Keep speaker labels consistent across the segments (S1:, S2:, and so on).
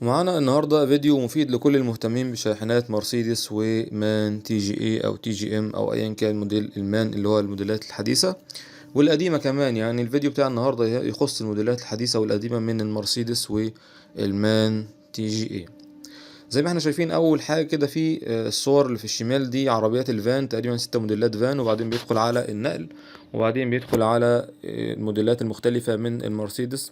S1: ومعانا النهاردة فيديو مفيد لكل المهتمين بشاحنات مرسيدس ومان تي جي اي او تي جي ام او ايا كان موديل المان اللي هو الموديلات الحديثة والقديمة كمان. يعني الفيديو بتاع النهاردة يخص الموديلات الحديثة والقديمة من المرسيدس والمان تي جي اي. زي ما احنا شايفين اول حاجة كده في الصور اللي في الشمال دي عربيات الفان، تقريبا 6 موديلات فان، وبعدين بيدخل على النقل، وبعدين بيدخل على الموديلات المختلفة من المرسيدس.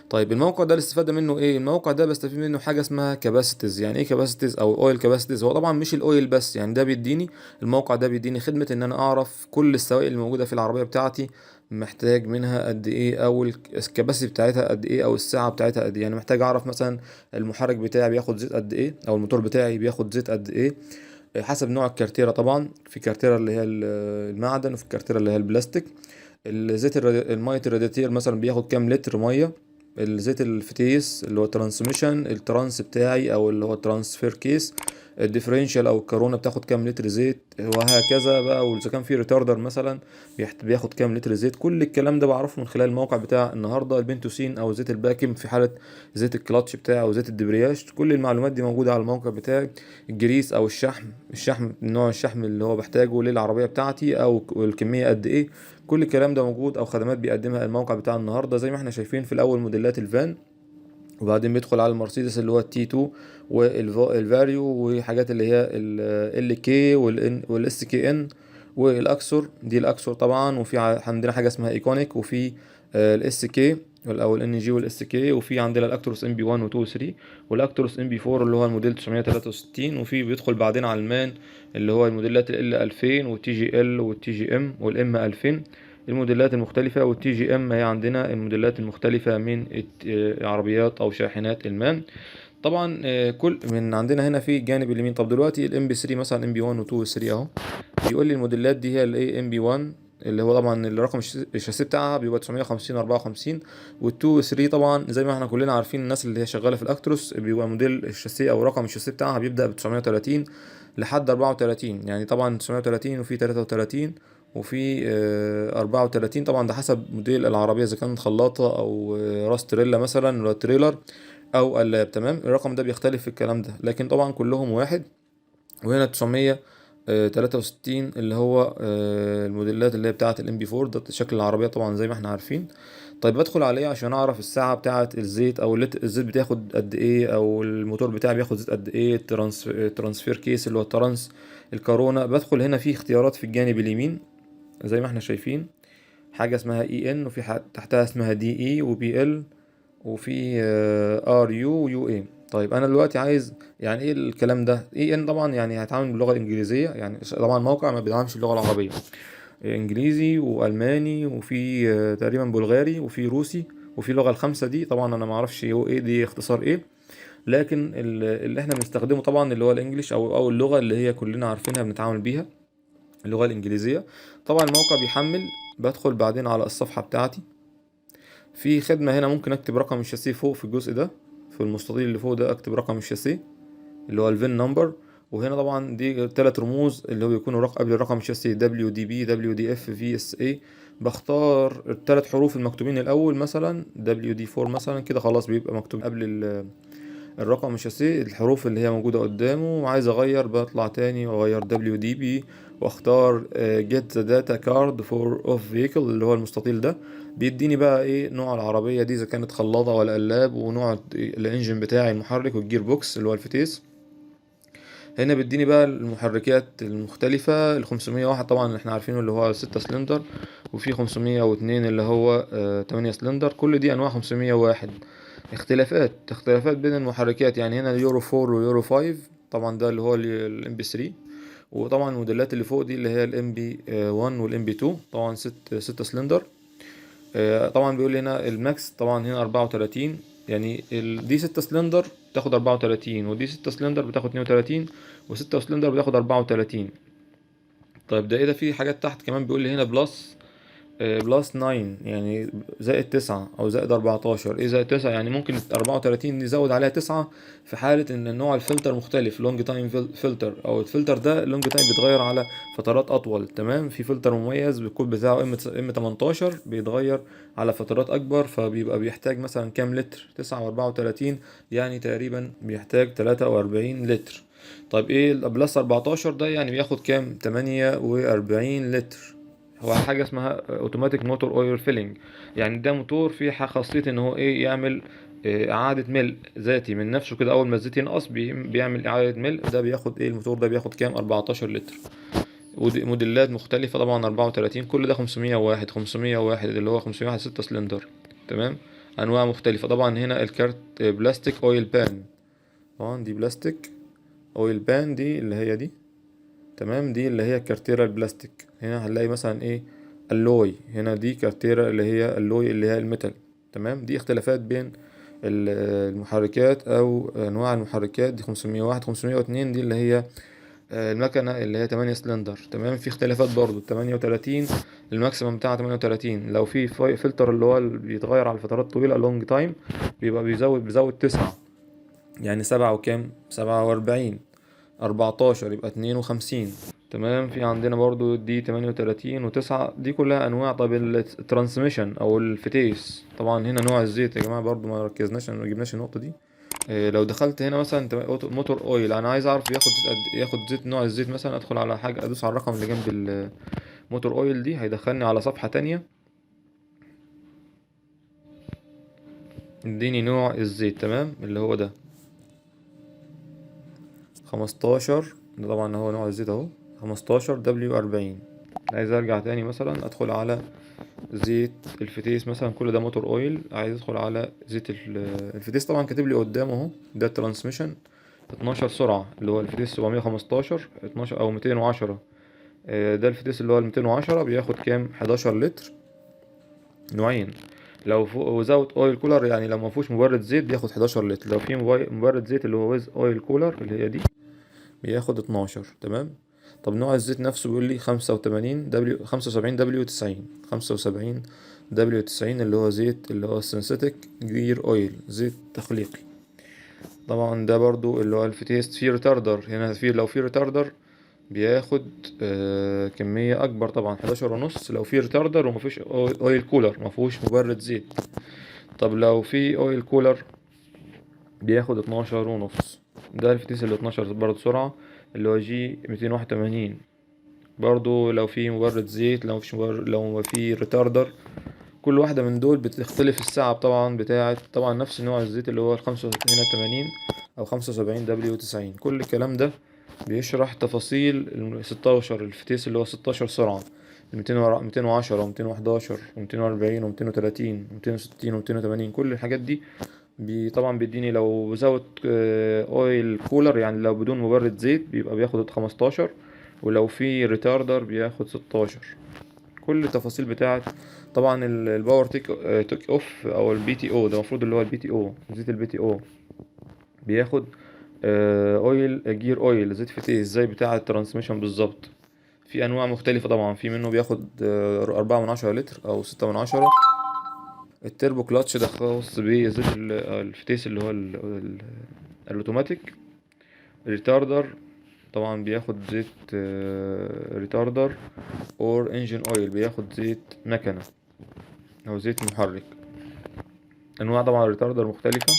S1: طيب الموقع ده الاستفادة منه ايه؟ الموقع ده بستفيد منه حاجة اسمها capacities. يعني ايه capacities او oil capacities؟ هو طبعا مش ال oil بس، يعني ده بيديني الموقع ده بيديني خدمة ان انا اعرف كل السوائل الموجودة في العربية بتاعتي محتاج منها قد ايه، او ال capacity بتاعتها قد ايه، او السعة بتاعتها قد ايه. يعني محتاج اعرف مثلا المحرك بتاعي بياخد زيت قد ايه، او الموتور بتاعي بياخد زيت قد ايه حسب نوع الكارتيرة. طبعا في كارتيرة اللي هي المعدن، وفي الكارتيرة اللي هي البلاستيك. الزيت المية الرادياتير مثلا بياخد كام لتر مية، الزيت الفتيس اللي هو transmission، الترانس بتاعي او اللي هو transfer case، ال differential او الكارونة بتاخد كام لتر زيت، وهكذا بقى. واذا كان في retarder مثلا بياخد كام لتر زيت. كل الكلام ده بعرفه من خلال الموقع بتاع النهارده. البنتوسين او زيت الباكم في حاله زيت الكلاتش بتاعه او زيت الدبرياج، كل المعلومات دي موجودة على الموقع بتاعي. ال grease او الشحم، الشحم نوع الشحم اللي هو بحتاجه للعربية بتاعتي او الكمية قد ايه، كل الكلام ده موجود او خدمات بيقدمها الموقع بتاع النهارده. زي ما احنا شايفين في الاول موديلات الفان، وبعدين بيدخل على المرسيدس اللي هو ال T 2 والفاريو وحاجات اللي هي ال LK وال SKN والاكسور، دي الاكسور طبعا. وفي عندنا حاجة اسمها Econic، وفي ال SK او ال NG وال SK، وفي عندنا الاكتروس MB 1 و 2 و 3، والاكتروس MB 4 اللي هو الموديل 963. وفي بيدخل بعدين على المان اللي هو الموديلات L 2000 وال TGL وال TGM وال M 2000، الموديلات المختلفة. وال TGM هي عندنا الموديلات المختلفة من عربيات أو شاحنات المان. طبعا كل من عندنا هنا في الجانب اليمين. طب دلوقتي ال MP 3 مثلا، MP 1 و 2 و 3 اهو، بيقول لي الموديلات دي هي الايه MP 1 اللي هو طبعا الرقم الشاسيه بتاعها بيبقى 950 54، وال2 و 3 طبعا زي ما احنا كلنا عارفين الناس اللي هي شغالة في الاكتروس بيبقى موديل الشاسيه او رقم الشاسيه بتاعها بيبدا ب 930 لحد 34. يعني طبعا 930 وفي 33 وفي 34، طبعا ده حسب موديل العربية اذا كانت خلاطه او راس تريلا مثلا ولا trailer او قلاب. تمام، الرقم ده بيختلف في الكلام ده، لكن طبعا كلهم واحد. وهنا 963 اللي هو الموديلات اللي هي بتاعه ال MP 4، ده شكل العربية طبعا زي ما احنا عارفين. طيب بدخل عليه عشان اعرف السعة بتاعه الزيت او الزيت بتاخد قد ايه، او الموتور بتاعي بياخد زيت قد ايه، ال transfer case اللي هو الترانس، الكورونا. بدخل هنا في اختيارات في الجانب اليمين زي ما احنا شايفين، حاجة اسمها EN، وفي تحتها اسمها DE و BL، وفي RU و UA. طيب انا دلوقتي عايز يعني ايه الكلام ده؟ EN طبعا يعني هيتعامل باللغة الانجليزيه، يعني طبعا الموقع ما بيدعمش اللغة العربيه، انجليزي والماني وفي تقريبا بلغاري وفي روسي وفي لغة الخمسة دي. طبعا انا ما اعرفش هو ايه دي اختصار ايه، لكن اللي احنا بنستخدمه طبعا اللي هو ال English او اللغة اللي هي كلنا عارفينها بنتعامل بيها، اللغة الانجليزية. طبعا الموقع بيحمل، بدخل بعدين على الصفحة بتاعتي. في خدمة هنا ممكن اكتب رقم الشاسيه فوق في الجزء ده، في المستطيل اللي فوق ده اكتب رقم الشاسيه اللي هو ال VIN number. وهنا طبعا دي ثلاث رموز اللي هو بيكونوا قبل الرقم الشاسيه، WDB WDF VSA. بختار الثلاث حروف المكتوبين الاول، مثلا WD 4 مثلا كده، خلاص بيبقى مكتوب قبل الرقم الشاسيه الحروف اللي هي موجودة قدامه. وعايز اغير بطلع تاني واغير WDB واختار get the data card for of vehicle اللي هو المستطيل ده، بيديني بقى ايه نوع العربية دي اذا كانت خلاطة ولا قلاب، ونوع ال engine بتاعي المحرك، وال gear box اللي هو الفتيس. هنا بيديني بقى المحركات المختلفة، ال 501 طبعا احنا عارفينه اللي هو 6 سلندر، وفي 502 اللي هو 8 سلندر. كل دي انواع 501، اختلافات بين المحركات. يعني هنا اليورو 4 ويورو 5 طبعا ده اللي هو ال MP 3، وطبعا الموديلات اللي فوق دي اللي هي ال MP 1 وال MP 2 طبعا 6 سلندر. طبعا بيقول لي هنا ال max طبعا هنا 34، يعني دي 6 سلندر بتاخد 34، ودي 6 سلندر بتاخد 32، و6 سلندر بتاخد 34. طيب ده ايه ده؟ في حاجات تحت كمان، بيقول لي هنا plus plus 9، يعني زائد 9 او زائد 14. ايه زائد 9؟ يعني ممكن 34 نزود عليها 9 في حالة ان نوع الفلتر مختلف، long time filter، او الفلتر ده long time بيتغير على فترات اطول. تمام. في فلتر مميز بالكود بتاعه M 18 بيتغير على فترات اكبر، فبيبقى بيحتاج مثلا كام لتر؟ 9 و34، يعني تقريبا بيحتاج 43 لتر. طيب ايه ال plus 14 ده؟ يعني بياخد كام؟ 48 لتر. هو حاجة اسمها automatic motor oil filling، يعني ده موتور فيه خاصية ان هو ايه؟ يعمل اعادة ملء ذاتي من نفسه كده، اول ما الزيت ينقص بيعمل اعادة ملء. ده بياخد ايه الموتور ده؟ بياخد كام؟ 14 لتر. ودي موديلات مختلفة طبعا، 34، كل ده 501، 501 اللي هو 501 6 سلندر. تمام. انواع مختلفة طبعا. هنا الكارت plastic oil pan، طبعا دي plastic oil pan، دي اللي هي دي. تمام. دي اللي هي الكارتيرا البلاستيك. هنا هنلاقي مثلا ايه؟ alloy. هنا دي كارتيرا اللي هي alloy، اللي هي ال metal. تمام. دي اختلافات بين المحركات او انواع المحركات. دي 501، 502 دي اللي هي المكنة اللي هي 8 سلندر. تمام. في اختلافات برضو. 38 ال maximum بتاعها 38، لو في فلتر اللي هو اللي بيتغير على فترات طويلة long time بيبقى بيزود 9، يعني سبعة وكام؟ 47. 14 يبقى 52. تمام. في عندنا برضو دي 38 وتسعة، دي كلها انواع. طب ال transmission او الفتيس، طبعا هنا نوع الزيت يا جماعة برضو ما ركزناش، ما جبناش النقطة دي. لو دخلت هنا مثلا motor oil، انا عايز اعرف ياخد زيت قد، ياخد زيت، نوع الزيت مثلا، ادخل على حاجة، ادوس على الرقم اللي جنب ال motor oil دي، هيدخلني على صفحة تانية اديني نوع الزيت. تمام. اللي هو ده 15، ده طبعا هو نوع الزيت اهو، 15 W 40. عايز ارجع تاني مثلا ادخل على زيت الفتيس مثلا، كل ده motor oil. عايز ادخل على زيت الفتيس، طبعا كاتب لي قدامه اهو، ده transmission 12 سرعة اللي هو الفتيس 715 12 او 210. ده الفتيس اللي هو 210 بياخد كام؟ 11 لتر. نوعين، لو without oil cooler، يعني لو ما فيهوش مبرد زيت بياخد 11 لتر، لو في مبرد زيت اللي هو with oil cooler اللي هي دي بياخد 12. تمام. طب نوع الزيت نفسه بيقول لي 85 W، 75 W 90، 75 W 90 اللي هو زيت اللي هو synthetic gear oil، زيت تخليقي. طبعا ده برضو اللي هو الفتيس فيه retarder، هنا في لو في retarder بياخد كمية أكبر طبعا 11.5 لو في retarder ومفيش oil cooler، مفيهوش مبرد زيت. طب لو في oil cooler بياخد 12.5. ده الفتيس اللي 12 برضه سرعة اللي هو G 281، برضو لو في مبرد زيت، لو مفيش مبرد، لو في retarder، كل واحدة من دول بتختلف السعة طبعا بتاعت طبعا نفس نوع الزيت اللي هو الخمسة هنا تمانين أو 75 W 90. كل الكلام ده بيشرح تفاصيل 16 الفتيس اللي هو 16 سرعة، 210 و211 و240 و230 و260 و280، كل الحاجات دي طبعا بيديني لو without oil cooler، يعني لو بدون مبرد زيت بيبقى بياخد 15، ولو في retarder بياخد 16. كل التفاصيل بتاعت طبعا ال power take off او ال PTO، ده المفروض اللي هو ال PTO، زيت ال PTO بياخد oil gear oil، زيت فتيس زي بتاع ال transmission بالظبط. في انواع مختلفة طبعا، في منه بياخد 4 من 10 لتر او 6 من 10. ال turbo clutch ده خاص بزيت الفتيس اللي هو ال automatic. retarder طبعا بياخد زيت retarder or engine oil، بياخد زيت مكنة او زيت محرك. انواع طبعا retarder مختلفة،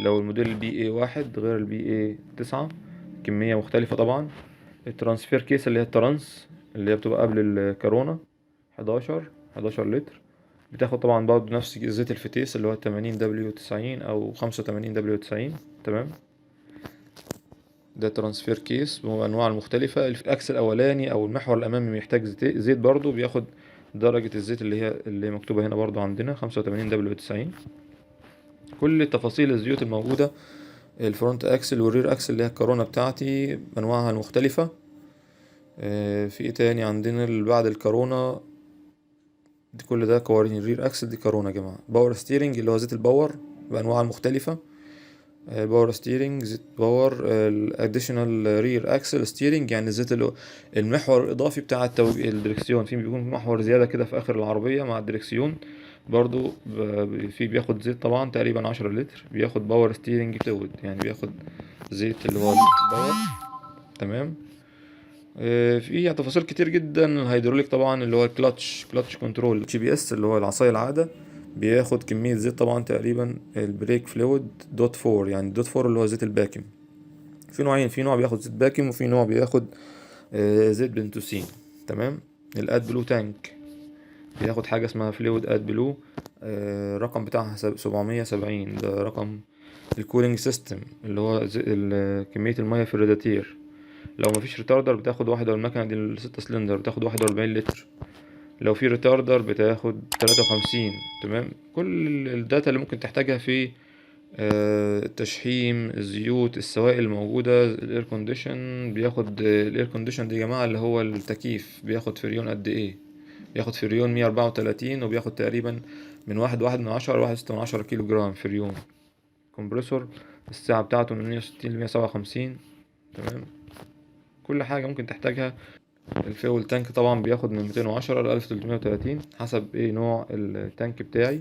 S1: لو الموديل PA 1 غير ال PA 9، كمية مختلفة طبعا. ال transfer case اللي هي الترانس اللي هي بتبقى قبل الكورونا 11 لتر، بتاخد طبعا برضه نفس زيت الفتيس اللي هو 80 W 90 او 85 W 90. تمام. ده transfer case بأنواع المختلفة. ال axle الأولاني أو المحور الأمامي بيحتاج زيت برضو، بياخد درجة الزيت اللي هي اللي مكتوبة هنا برضو عندنا 85 W 90. كل تفاصيل الزيوت الموجودة، ال front axle وال rear axle اللي هي الكورونا بتاعتي بأنواعها المختلفة. في ايه تاني عندنا اللي بعد الكورونا؟ دي كل ده قوارين ال rear axle، دي كورونا يا جماعة. power steering اللي هو زيت ال power بأنواعه المختلفة. power steering، زيت power، ال additional rear axle steering، يعني الزيت اللي المحور الاضافي بتاع الدركسيون. في بيكون محور زيادة كده في اخر العربية مع الدركسيون، برضو في بياخد زيت طبعا تقريبا 10 لتر. بياخد power steering fluid، يعني بياخد زيت اللي هو ال power، تمام. في تفاصيل كتير جدا. الهيدروليك طبعا اللي هو ال clutch، clutch control، HPS اللي هو العصاية العادة، بياخد كمية زيت طبعا تقريبا. ال brake fluid dot four، يعني dot four اللي هو زيت الباكم. في نوعين، في نوع بياخد زيت باكم وفي نوع بياخد زيت بنتوسين، تمام. ال AdBlue tank بياخد حاجة اسمها fluid AdBlue، الرقم بتاعها 770، ده رقم ال cooling system اللي هو كمية المية في الرادياتير. لو مفيش retarder بتاخد واحدة، المكنة دي الستة سلندر بتاخد 41 لتر، لو في retarder بتاخد 53، تمام. كل ال data اللي ممكن تحتاجها في التشحيم، الزيوت، السوائل الموجودة. ال air condition بياخد، ال air condition دي يا جماعة اللي هو التكييف، بياخد فريون قد ايه؟ بياخد فريون 134، وبياخد تقريبا من 1.1 ل1.6 كيلو جرام فريون. compressor السعة بتاعته من 160 ل157، تمام. كل حاجة ممكن تحتاجها. ال fuel tank طبعا بياخد من 210 ل1330 حسب ايه نوع ال tank بتاعي.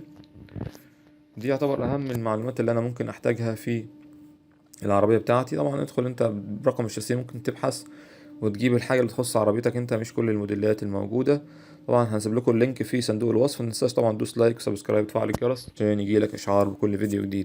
S1: دي يعتبر اهم المعلومات اللي انا ممكن احتاجها في العربية بتاعتي. طبعا ادخل انت برقم الشاسيه، ممكن تبحث وتجيب الحاجة اللي تخص عربيتك انت، مش كل الموديلات الموجودة. طبعا هنسيب لكم ال link في صندوق الوصف. متنساش طبعا تدوس like و subscribe وتفعل الجرس عشان يجيلك اشعار بكل فيديو جديد.